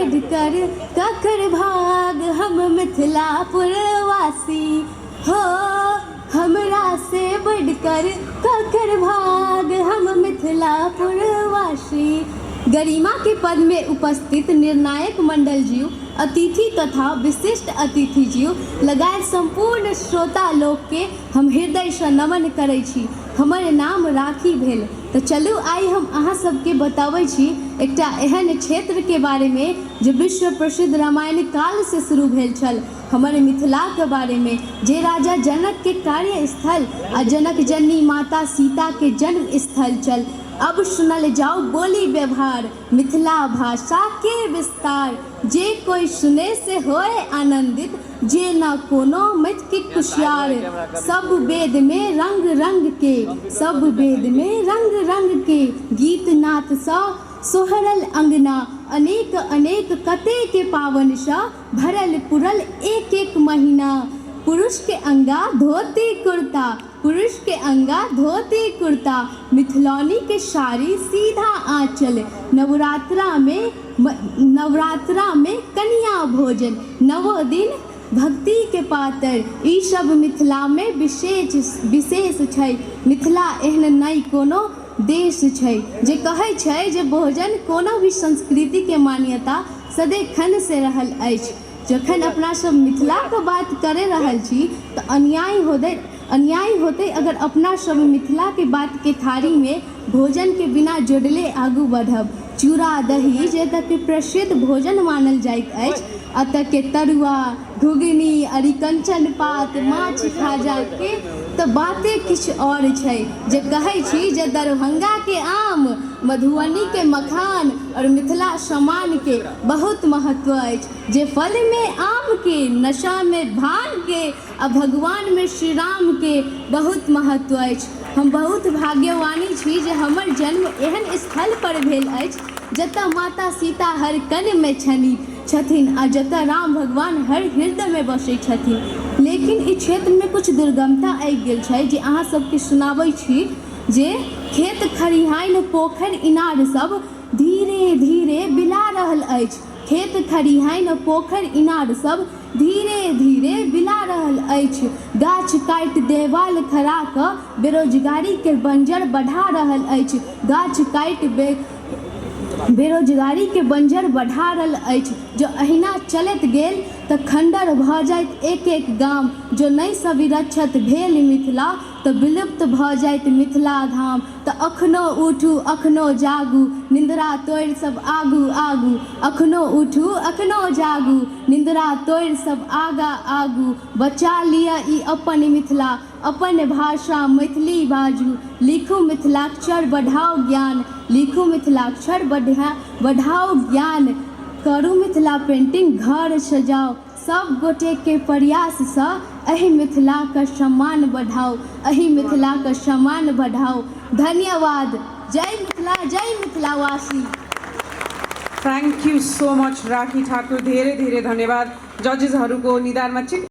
बढ़कर ककर भाग, हम मिथिलापुर वासी हो। हमरा से बढ़कर ककर भाग, हम मिथिलापुर वासी। गरिमा के पद में उपस्थित निर्णायक मंडल जी, अतिथि तथा विशिष्ट अतिथि जी लगायत संपूर्ण श्रोता लोक के हम हृदय से नमन करै छी। हमर नाम राखी भेल। तऽ चलू, आइ हम अहाँ सबके बताबै छी एकटा एहन क्षेत्रके बारेमे जे विश्व प्रसिद्ध रामायण कालसँ शुरू भेल छल, हमर मिथिलाके बारेमे, जे राजा जनकके कार्यस्थल आ जनक जननी माता सीताके जन्म स्थल छल। अब सुनल जाउ बोली व्यवहार, मिथिला भाषाके विस्तार। जे कोइ सुने से होए आनन्दित, जे न कोनो मतिके कुशियार। सब वेदमे रंग रंग के, सब वेदमे रंग रंग के गीत नाथसँ सोहरल अंगना। अनेक अनेक कतेक पावनसँ भरल पुरल एक एक महीना। पुरुषके अंगा धोती कुर्ता, पुरुषके अंगा धोती कुर्ता, मिथिलानीके साड़ी सीधा आँचल। नवरात्रामे, नवरात्रामे कन्या भोजन, नवो दिन भक्तिके पातर, ई सब मिथिलामे विशेष विशेष छै। मिथिला एहन नहि कोनो देश छै। जे कहै छै जे भोजन कोनो भी संस्कृतिके मान्यता सदिखन से रहल अछि। जखन अपना सब मिथिलाके बात करि रहल छी तऽ अन्याय होतै, अन्याय होतै अगर अपना सब मिथिलाके बातके थारीमे भोजनके बिना जोड़ले आगू बढ़ब। चूड़ा दही जे एतऽके प्रसिद्ध भोजन मानल जाइत अछि, एतऽके तरुआ, घुघनी, अरिकञ्चन पात, माछ खाजाके तऽ बाते किछु आओर छै। जे कहै छी जे दरभंगाके आम, मधुबनीके मखान आओर मिथिला सामानके बहुत महत्व अछि। जे फलमे आमके, नशामे भाँगके आ भगवानमे श्री रामके बहुत महत्व अछि। हम बहुत भाग्यवानी छी जे हमर जन्म एहन स्थल पर भेल अछि जतऽ माता सीता हर कणमे छनि छथिन आ जतऽ राम भगवान हर हृदयमे बसै छथिन। लेकिन ई क्षेत्रमे किछु दुर्गमता आबि गेल छै जे अहाँ सबके सुनाबै छी जे खेत खरिहान, पोखरि, इनार सब धीरे धीरे बिला रहल अछि। खेत खरिहान, पोखरि, इनार सब धीरे धीरे बिला रहल अछि। गाछ काटि देवाल खड़ा कऽ बेरोजगारीके बंजर बढ़ा रहल अछि। गाछ काटि बे बेरोजगारीके बंजर बढ़ा रहल अछि। जँ एहिना चलैत गेल तऽ खण्डर भऽ जायत एक एक गाम। जँ नहि संरक्षित भेल मिथिला तऽ विलुप्त भऽ जायत मिथिला धाम। तऽ अखनो उठू, अखनो जागू, निन्द्रा तोड़ि सब आगू आगू। अखनो उठू, अखनो जागू, निन्द्रा तोड़ि सब आगा आगू। बचा लिअ ई अपन मिथिला, अपन भाषा मैथिली बाजू। लिखू मिथिलाक्षर, बढ़ाउ ज्ञान, लिखू मिथिलाक्षर, बढ़ाउ ज्ञान। करू मिथिला पेंटिंग, घर सजाउ। सब गोटेके प्रयाससँ एहि मिथिलाके सम्मान बढ़ाउ, एहि मिथिलाके सम्मान बढ़ाउ। धन्यवाद। जय मिथिला, जय मिथिलावासी। Thank you so much, Rakhi Thakur. धेरै धेरै धन्यवाद। जजेसहरूको निधारमा चिक